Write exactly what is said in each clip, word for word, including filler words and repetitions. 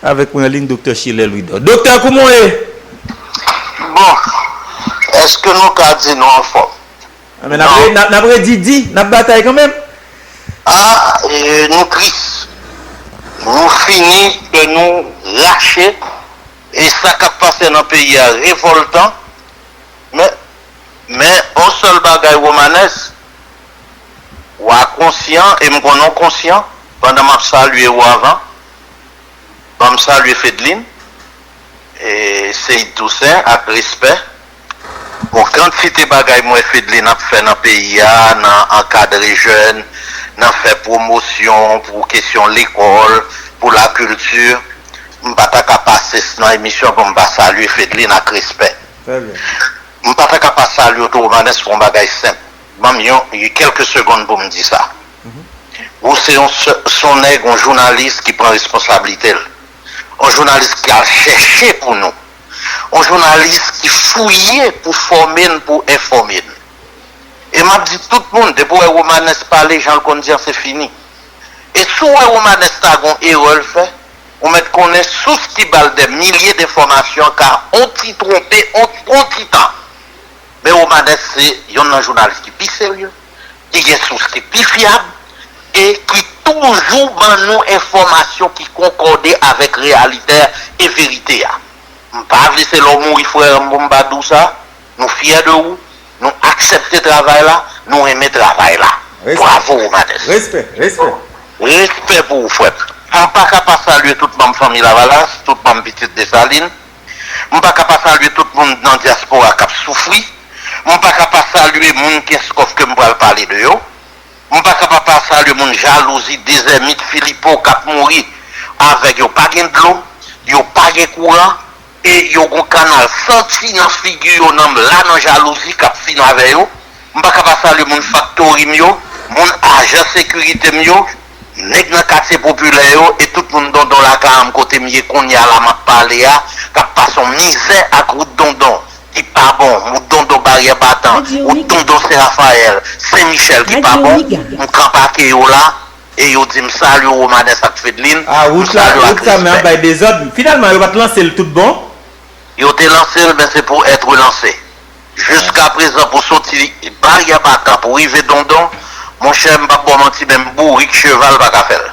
Avèk mwen an liy, Doktè Schiller Louidor. Doktè, kouman w ye? Bon, èske nou ka di nou anfòm? Ah, men n ap re- n ap- n ap redidi, n ap batay kanmenm. Ah, e, nou tris. Nou fini, kè nou rache. E sa k ap pase nan peyi a revòltan. Men, men, yon sèl bagay, Romanes, w a konsyan, e m konnen w konsyan, pandan m ap salye w avan, ban m salye Fedlin, e Seyid Tousen ak respè. Bon, kantite bagay m wè Fedlin ap fè nan peyi a, nan ankadre jèn, nan fè pwomosyon pou kesyon lekòl, pou lakilti, m pa ta ka pase nan emisyon pou m pa salye Fedlin ak respè. Trè byen. M pa ta ka pa salye w tou, Romanes, pou yon bagay senp. Ban m yon, yon kèlke segonn pou m di sa. Ou se yon, se, se yon nèg, yon jounalis ki pran responsablite l. Yon jounalis ki al chèche pou nou. Yon jounalis ki fouye pou fòme n, pou enfòme n. E m ap di tout moun, depi w wè Romanes pale, jan l konn di an, se fini. E si w wè Romanes ta gon erè l fè, ou mèt konnen sous ki ba l dè milye d enfòmasyon ka on ti twonpe, on, on ti tan. Men Romanes se yonn nan jounalis ki pi serye, ki gen sous ki pi fyab, e ki toujou ban nou enfòmasyon ki konkòde avèk reyalite e verite a. M pa vle se lè w mouri, frè m, pou m pa di w sa. Nou fyè de ou, nou aksepte travay la, nou renmen travay la. Respè. Bravo, Romanes. Respè, respè. Respè pou ou, frè m. M pa ka pa salye tout manm fanmi Lavalas, tout manm pitit Desalin. M pa ka pa salye tout moun nan dyaspora k ap soufri. M pa ka pa salye moun Kenskòf ke m pral pale de yo. M pa ka pa pa salye moun Jalouzi, Dezèmit, Filipo k ap mouri avèg yo pa gen dlo, yo pa gen kouran, e yo gon kanal santi nan figi yo, nan m la nan Jalouzi k ap fin avè yo. M pa ka pa salye moun faktori m yo, moun ajan sekirite m yo, nèg nan katye popilè yo, e tout moun Dondon lakay an m kote m ye kounye a la m ap pale a, k ap pase yon mizè ak wout Dondon ki pa bon, wout Dondon Baryè Batan, wout Dondon Sen Rafayèl, Sen Michèl ki pa bon, m kanpe ak yo la, e yo di m salye Romanes ak Fedlin, m salye ak respè. Bay dezòd. Finalman, yo pa t lanse l tout bon? Yo te lanse l, men se pou èt relanse. Jiskaprezan, pou soti Baryè Batan, pou rive Dondon, monchè, m p ap ba w manti, menm bourik cheval pa ka fè l.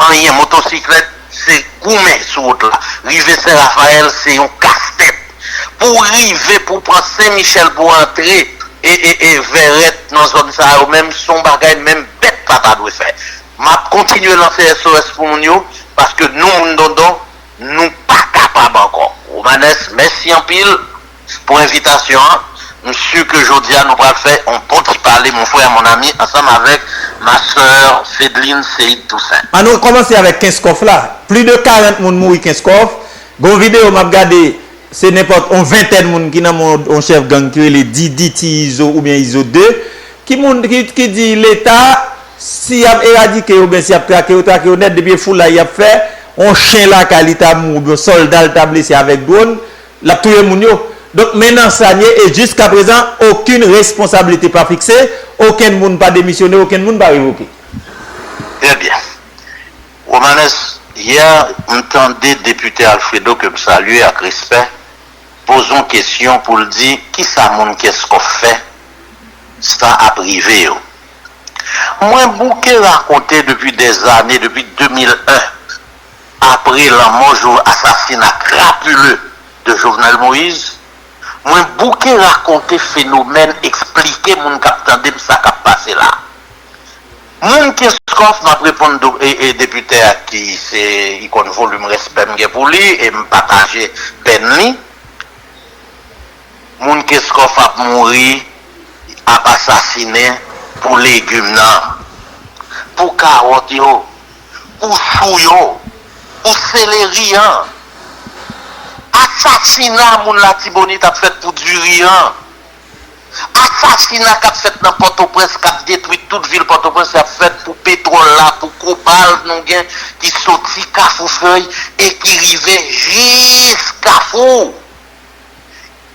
Anyen, motosiklèt, se goumen sou wout la. Rive Sen Rafayèl, se yon kastèt. Pou rive, pou pran Sen Michèl, pou antre e, e, e Vèrèt nan zòn sa yo, menm se yon bagay, menm bèt pa ta dwe fè. M ap kontinye lanse S O S pou moun yo, paske nou, moun Dondon, nou pa kapab ankò. Romanes, mèsi anpil pou envitasyon an. M si ke jodi a nou pral fè yon bon ti pale, mon frè, mon ami, ansanm avèk ma sè Fedlin Seyid Toussaint. An nou kòmanse avèk Kenskòf la. Plis de karant moun mouri Kenskòf. Gon videyo m ap gade, se nenpòt yon ventèn moun ki nan men yon chèf gang ki rele Didi Ti Izo oubyen Izo de. Ki moun ki, ki di Leta, si y ap eradike yo oubyen si y ap trake yo, trake yo nèt, depi e foulay y ap fè, yon chen lakay li ta mouri oubyen yon sòlda l ta blese avèk dwòn, l ap touye moun yo. Donk, men nan sa n ye, e jiskaprezan, okenn responsablite pa fikse, okenn moun pa demisyone, okenn moun pa revoke. Trè byen. Romanes, yè, m tande depite Alfredo, ke m salye ak respè, poze yon kesyon pou l di, kisa moun Kenskòf fè, sa ap rive yo. Mwen bouke rakonte depi dèzane, depi de mil en, apre lanmò, jou asasina krapile de Jovenel Moïse, mwen bouke rakonte fenomèn, eksplike moun k ap tande m sa k ap pase la. Moun Kenskòf, m ap reponn do- e, e depite a ki se ikòn volim respè m gen pou li, e m pataje pèn li. Moun Kenskòf ap mouri, ap asasinen pou legim nan, pou kawòt yo, pou chou yo, pou seleri an. Asasina moun Latibonit ap fèt pou diri an. Asasina k ap fèt nan Pòtoprens, k ap detwi tout vil Pòtoprens, y ap fèt pou petwòl la, pou kobal nou gen ki soti Kafou Fèy e ki rive jis Kafou.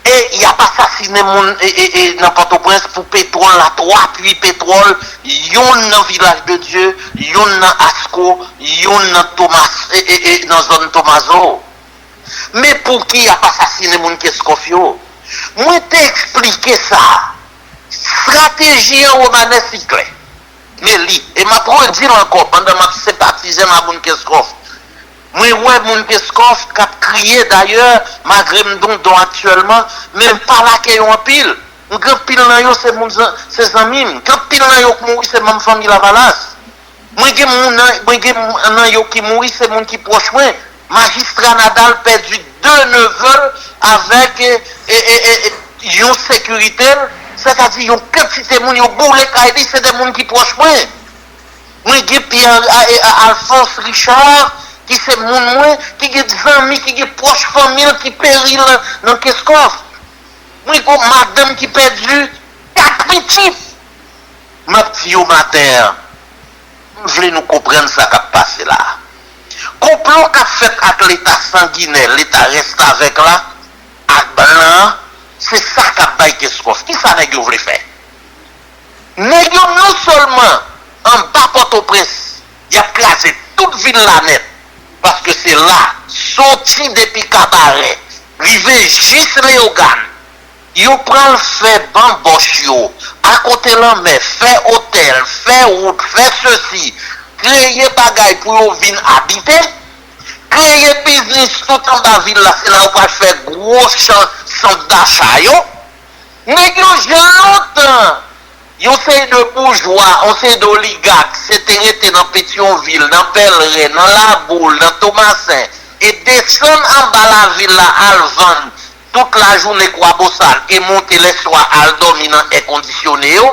E y ap asasinen moun e, e, e, nan Pòtoprens pou petwòl la, twa pui petwòl, youn nan Vilaj de Dye, youn nan Asko, youn nan Tomas, e, e, e, nan zòn Tomazo. Men pouki y ap asasinen moun Kenskòf yo? Mwen te eksplike sa. Estrateji an Romanes li klè. Men li, e m ap redi l ankò, pandan m ap senpatize m a moun Kenskòf, mwen wè moun Kenskòf k ap kriye, dayè, malgre m don don aktyèlman, men m pale ak yo anpil. M gen anpil nan yo se moun zan- se zanmi m. Gen anpil nan yo k mouri se manm fanmi Lavalas. Mwen gen moun nan, mwen gen nan yo ki mouri se moun ki pwòch mwen. Majistra Nadal pèdi de nevè l avèk e, e, e, e, yon sekirite l, sètadi yon kantite moun yo boule kay li, se de moun ki pwòch mwen. Mwen gen Pierre a, e, a, Alphonse Richard ki se moun mwen, ki gen zanmi, ki gen pwòch fanmi l ki peri nan, nan Kenskòf. Mwen gen madanm ki pèdi kat pitit. M ap di yo maten an, m vle nou konprann sa k ap pase la a. Konplo k ap fèt ak Leta sanginè, Leta restavèk la, ak blan an, se sa k ap bay Kenskòf. Kisa nèg yo vle fè? Nèg yo non sèlman anba Pòtoprens, y ap kraze tout vil la nèt, paske se la, soti depi Kabarè, rive jis Leyogàn, yo pral fè banbòch yo akote lanmè, fè otèl, fè wout, fè sesi, kreye bagay pou yo vin abite, kreye biznis tout anba vil la, se la yo pral fè gwo chan, sant dacha yo. Nèg yo jwenn lontan, yon seri de boujwa, yon seri de oligak, se te rete nan Petyonvil, nan Pèlren, nan Laboul, nan Tomasen, e desann anba lavil la al vann tout lajounen Kwabosal e monte lèswa al dòmi nan èkondisyone yo,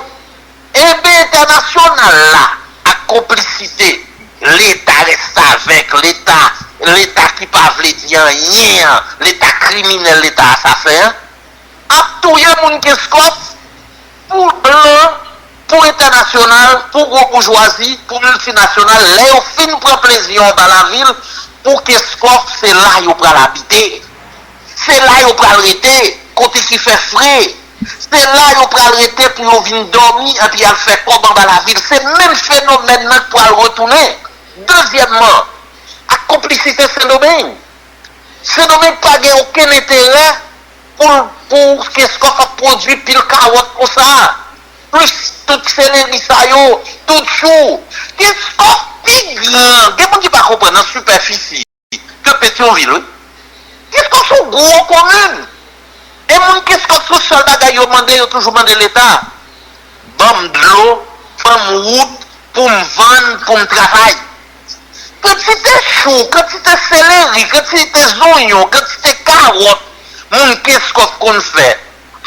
enben entènasyonal la ak konplisite Leta restavèk, Leta, Leta ki pa vle di anyen an, Leta kriminèl, Leta asasen an, ap touye moun Kenskòf pou blan, pou entènasyonal, pou gwo boujwazi, pou miltinasyonal, lè yo fin pran plezi yo anba lavil, pou Kenskòf, se la yo pral abite. Se la yo pral rete, kote ki fè fre. Se la yo pral rete pou yo vin dòmi epi al fè kòb anba lavil. Se menm fenomèn nan k pral retounen. Dezyèmman, ak konplisite Sendomeng. Sendomeng pa gen okenn enterè pou, pou Kenskòf ap pwodui pil kawòt konsa. Plis tout seleri sa yo, tout chou. Kenskòf pi gran. Gen moun ki pa konprann nan sipèfisi ke Petyonvil, wi. Kenskòf se yon gwo komin. E moun Kenskòf, se sèl bagay yo mande, yo toujou mande Leta. Ban m dlo, ban m wout, pou m vann, pou m travay. Kantite chou, kantite seleri, kantite zonyon, kantite kawòt moun Kenskòf konn fè.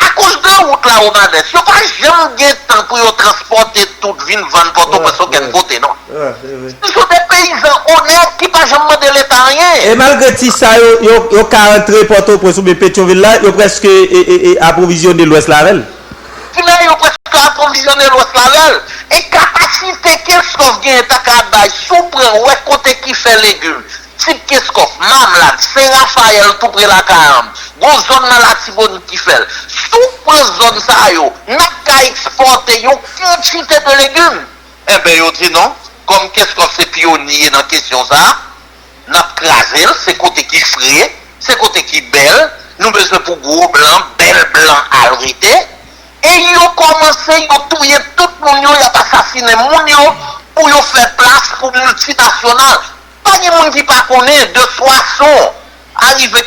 Akoz de wout la Romanes, yo pa janm gen tan pou yo transpòte tout vin vann Pòtoprens okenn kote, non. Se de peyizan onèt ki pa janm mande Leta anyen. E malgre ti sa, yo, yo, yo ka antre Pòtoprens oubyen Petyonvil la, yo prèske e, e, e, apwovizyone Lwès la avè l. Kilè yo prèske apwovizyone Lwès la avè l. E kapasite Kenskòf genyen ta ka bay, si w pran, wè kote ki fè legim. Tip Kenskòf, Mamlad, Sen Rafayèl, tou pre lakay an m. Gon zòn nan Latibonit ki fè l. Si w pran zòn sa yo, n ap ka ekspòte yon kantite de legim. Enben, yo di non, kòm Kenskòf se pyonye nan kesyon sa a, n ap kraze l, se kote ki fre, se kote ki bèl, nou bezwen pou gwo blan, bèl blan al rete. E yo kòmanse, yo touye tout moun yo, y ap asasinen moun yo pou yo fè plas pou miltinasyonal. Pa gen moun ki pa konnen de Swason a rive